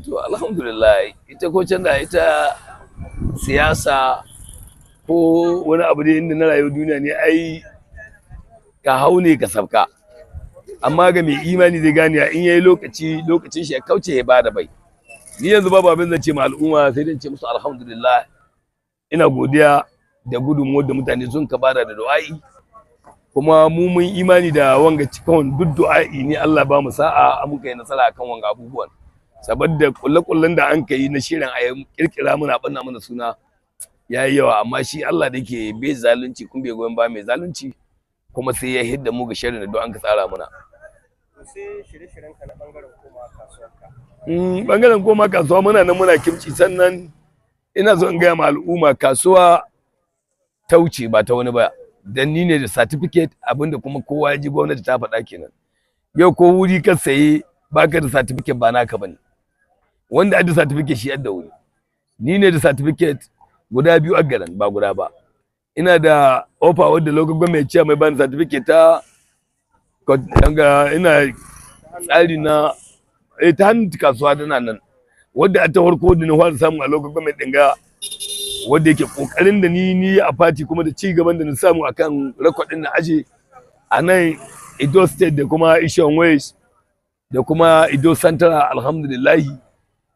To, alhamdulillah, ita ko canza ita siyasa ko wani abu ne inda na rayuwar duniya ne, ai ka hau ne ka sabka. Amma ga mai imani zai gane in yayi lokaci, lokacin shi ya kauce, ya bada bai. Ni yanzu babu abin zan ce ma al'umma sai dai ce musu alhamdulillah. Ina godiya da gudunmuwar da mutane sun ka bada da du'a'i, kuma mu mun imani da wanga cikin duk du'a'i ne. Allah ba mu sa'a muka yi nasara akan wanga abubuwan, saboda kulle-kullen da an kai na shirin a kirkira muna banna mana suna yayi yawa. Amma shi Allah da yake bai zalunci, kun bai goyon ba mai zalunci, kuma sai ya hidda mu ga shirin da duk an ka tsara muna. Sai shirye-shiryen ka na bangaren koma kasuwar ka? Bangaren koma kasuwa, muna nan muna kimci. Sannan ina so in gaya ma al'umma, kasuwa ta wuce ba ta wani ba, dan ni ne da certificate. Abinda kuma kowa ya ji gwamnati ta faɗa kenan. Yau ko wuri ka saye baka da certificate, ba naka bane. Wanda adda certificate shi adda wuri. Ni ne da certificate guda biyu a garin, ba guda ba. Ina da offer wadda local government ce mai bani certificate ta ina tsari na ta hannun kasuwa tana nan, wadda a ta farko da na fara samu a local government din ga, wadda yake kokarin da ni a party, kuma da ci gaban da na samu akan record din na aje a nan Edo State da kuma Ishan West da kuma Edo Central. Alhamdulillah,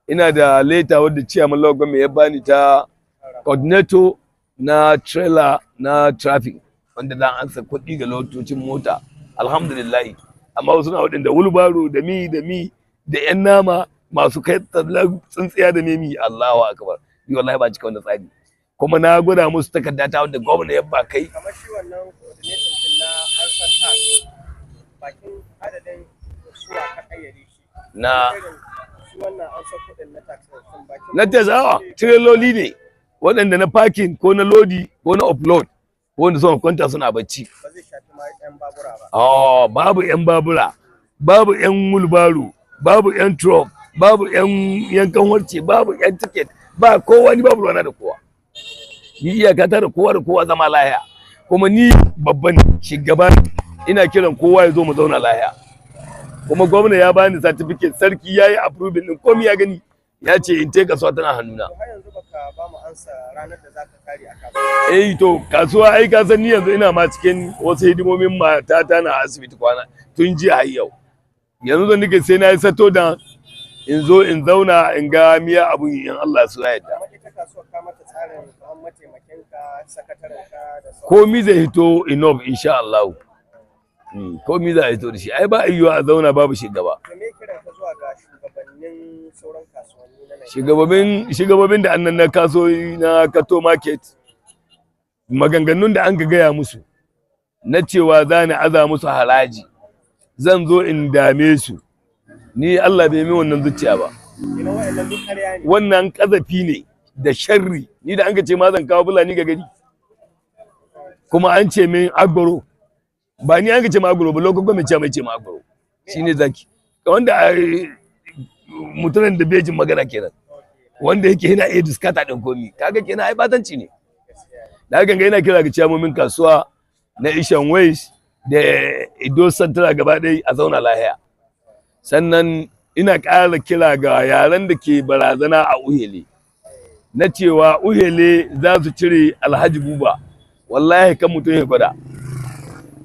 ina da letter wadda chairman local government ya bani ta coordinator na trailer na traffic, wanda zan ansa kuɗi ga lotocin mota, alhamdulillah. Amma wasu na waɗanda wulbaro da mi da mi da yan nama masu kai tsintsiya da memi, Allahu akbar, ni wallahi ba cika wannan tsari. Kuma na gwada musu takarda ta wanda gwamna ya ba kai. Kamar shi wannan coordinator din na ansa tax, bakin adadin suwa ka kayyade shi? Na Irin shi wannan ansa kuɗin na tax din, shin bakin Na tasawa tireloli ne waɗanda na parking ko na lodi ko na offload ko wanda suna kwanta suna bacci. Ba zai shafi ma yan babura ba? Oh, babu yan babura, babu yan wulbaro, babu yan truck, babu yan yankan warce, babu yan ticket, ba kowa. Ni babu ruwana da kowa. Ni iyaka ta da kowa da kowa zama lahiya. Kuma ni babban shugaba, ina kiran kowa ya zo mu zauna lahiya. Kuma gwamna ya bani certificate, sarki ya yi approving din komai, ya gani, ya ce in te kasuwa tana hannuna. To, har yanzu baka ba mu ansa ranar da zaka kare a kasuwa. Eh, to, kasuwa ai ka san ni yanzu ina ma cikin wasu hidimomin, matata na asibiti kwana tun jiya har yau. Yanzu da nake sai na yi sato da in zo in zauna in ga miya abun, in Allah su ya yarda. Kamar ita kasuwar, ka mata tsarin kamar mataimakin ka, sakataren ka da sauran? Komi zai hito enough, insha Allah. Komi zai hito da shi. Ai ba yiwuwa a zauna babu shugaba. To, me kiran ka zuwa ga shugabannin sauran kasuwanni na Najeriya? Shugababin da annan na kasuwoyi na Kato Market, maganganun da an ka gaya musu na cewa za ni aza musu haraji, zan zo in dame su, ni Allah bai min wannan zuciya ba. Ina wa'annan duk ƙarya ne? Wannan kazafi ne da sharri. Ni da an ka ce ma zan kawo Fulani ga gari, kuma an ce min agbaro, ba ni an ka ce ma agbaro ba, lokacin gwamnati ce mai ce ma agbaro shine zaki wanda mutumin da bai jin magana kenan, wanda yake yana iya diskata din komi. Kaga kenan ai batanci ne. Da haka ga ina kira ga ciyamomin kasuwa na Ishan West da Edo Central gaba ɗaya, a zauna lahiya. Sannan ina ƙara kira ga yaran da ke barazana a Uhele na cewa Uhele za su cire Alhaji Buba, wallahi kan mutum ya gwada,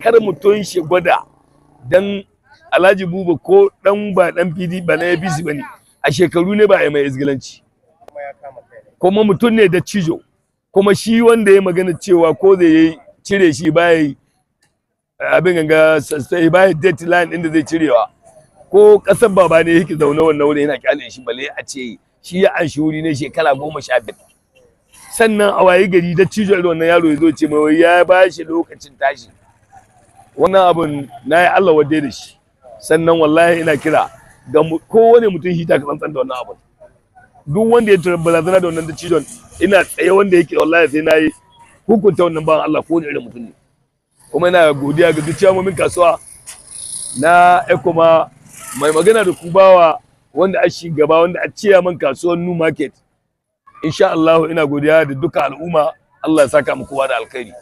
kar mutum shi gwada. Dan Alhaji Buba ko dan ba dan PD ba na APC bane, a shekaru ne ba a mai izgilanci. Kuma ya kama kai ne. Kuma mutum ne da cijo. Kuma shi wanda ya magana cewa ko zai yi cire shi baya abin ganga sai baya deadline inda zai cirewa, ko kasar baba ne yake zaune wannan wurin yana kyale shi, balle a ce shi ya anshi wuri ne shekara 15, sannan a wayi gari da cijo irin wannan yaro ya zo ce mai ya ba shi lokacin tashi. Wannan abun na yi Allah wadde da shi. Sannan wallahi ina kira ga kowane mutum hita ka tsantsan da wannan abun. Duk wanda ya tura barazana da wannan da cijon, ina tsaye wanda yake, wallahi sai na yi hukunta wannan bawan Allah, ko irin mutum ne. Kuma ina godiya ga duk ciyamomin kasuwa na Ekoma. Mai magana da kubawa wanda a shugaba, wanda a ciyaman kasuwar New Market, insha Allah ina godiya da duka al'umma. Allah ya saka mu kowa da alkhairi.